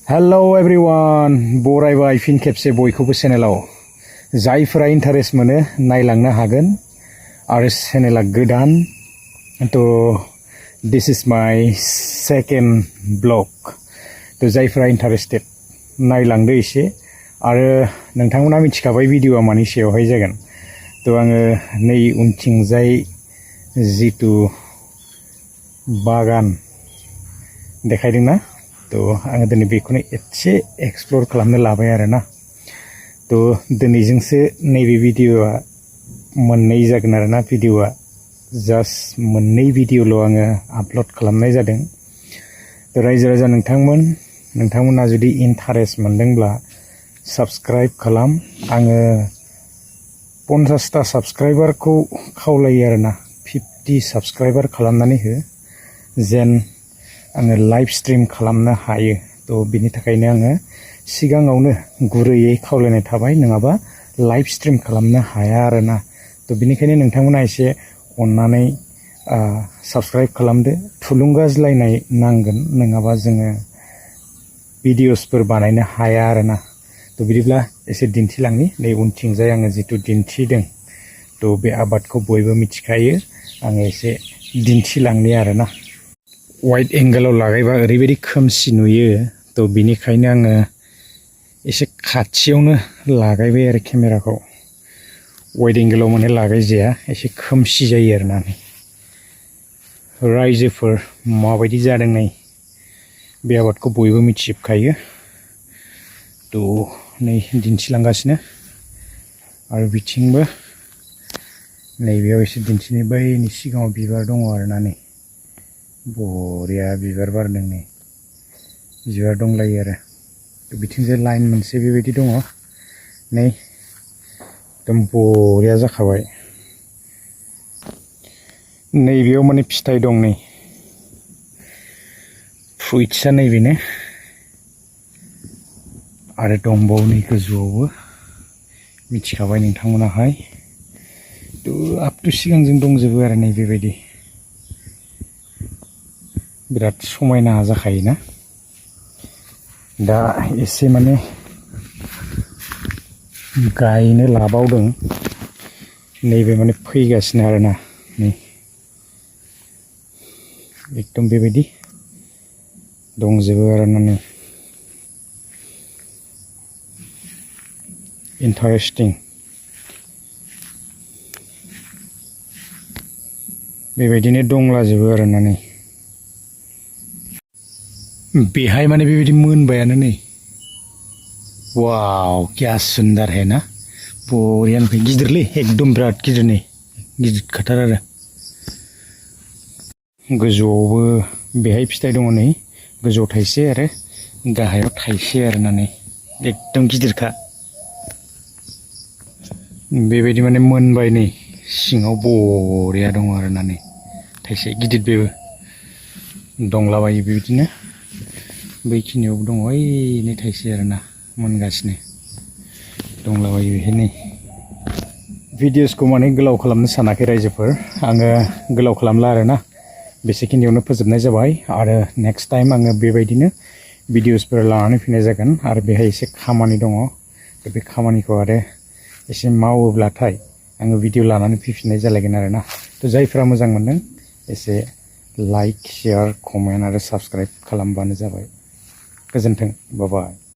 hello everyone बरायबाय फिन खेबसे बयखौबो चेनेलाव जायफोरा इन्टारेस्ट मोनो नायलांनो हागोन आरो चेनेला गोदान तो दिस इज माय सेकेंड ब्लग तो जायफोरा इन्टारेस्टेड नायलांदो एसे आरो नोंथांमोना मिथिखाबाय भिडिअआ मानि सायावहाय जागोन तो आङो नै उनथिंजाय जितु बागान देखायदोंना तो आङो दिनै बेखौनो एसे एक्सप्लोर खालामनो लाबाय आरोना तो दिनैजोंसो नैबे भिडिअआ मोननै जागोन आरोना भिडिअआ जास्ट मोननै भिडिअल' आङो आपल'ड खालामनाय जादों तो रायजो राजा नोंथांमोना जुदि इन्टारेस्ट मोनदोंब्ला साबस्क्राइब खालाम आङो 50टा साबस्क्राइबारखौ खावलायो आरोना 50 साबस्क्राइबार खालामनानै हो जेन आङो लाइव स्ट्रीम खालामनो हायो तो बिनि थाखायनो आङो सिगाङावनो गुरैयै खावलायनाय थाबाय नङाबा लाइव स्ट्रीम खालामनो हाया आरोना तो बिनिखायनो नोंथांमोना एसे अननानै साबस्क्राइब खालामदो थुलुंगाज्लायनाय नांगोन नङाबा जोङो भिडिअसफोर बानायनो हाया आरोना तो बिदिब्ला एसे दिन्थिलांनि नै उनथिंजाय आङो जितु दिन्थिदों तो बे आबादखौ बयबो मिथिखायो आङो एसे दिन्थिलांनि आरोना वाइड एंगेलाव लागायबा ओरैबायदि खोमसि नुयो तो बिनिखायनो आङो एसे खाथियावनो लागायबाय आरो केमेराखौ वाइड एंगेलाव माने लागायजाया एसे खोमसि जायो आरोना रायजोफोर माबायदि जादों नै बे आबादखौ बयबो मिथिजोबखायो तो नै दिन्थिलांगासिनो आरो बिथिंबो नैबेयाव एसे दिन्थिनो बैनि सिगाङाव बिबार दङ आरोना नै बरिया बिबार बारदों नै बिबार दंलायो आरो बिथिंजाय लाइन मोनसे बेबायदि दङ नै एकदम बरिया जाखाबाय नैबेयाव माने फिथाइ दं नै फ्रुइट्सआ नैबेनो आरो दंबावो नै गोजौआवबो मिथिखाबाय नोंथांमोनाहाय तो आप टु सिगांजों दंजोबो आरो नै बेबायदि बिराद समायना जाखायोना दा एसे माने गायनो लाबावदों नैबे माने फैगासिनो आरोना नै एकदम बेबायदि दंजोबो आरोना नै इन्टारेस्टिं बेबायदिनो दंलाजोबो आरोना नै बेहाय माने बेबायदि मोनबायानो नै वाव क्या सुंदर है ना बरिया नुखायो गिदिरलै एकदम बिराद गिदिर नै गिदिर खाथार आरो गोजौआवबो बेहाय फिथाइ दङ नै गोजौआव थाइसे आरो गाहायाव थाइसे आरोना नै एकदम गिदिरखा बेबायदि माने मोनबाय नै सिङाव बरिया दङ आरोना नै थाइसे गिदिर बेबो दंलाबायो बेबायदिनो बैखिनियावबो दङ ओइ नै थाइसे आरोना मोनगासिनो दंलाबायो बेहाय नै भिडिअसखौ माने गोलाव खालामनो सानाखै रायजोफोर आङो गोलाव खालामला आरोना बेसेखिनियावनो फोजोबनाय जाबाय आरो नेक्स्ट टाइम आङो बेबायदिनो भिडिअसफोर लानानै फैनाय जागोन आरो बेहाय एसे खामानि दङ बे खामानिखौ आरो एसे मावोब्लाथाय आङो भिडिअ लानानै फैफिननाय जालायगोन आरोना तो जायफोरा मोजां मोनदों एसे लाइक शेयार कमेन्ट आरो साबस्क्राइब खालामबानो जाबाय गोजोन्थों बाय बाय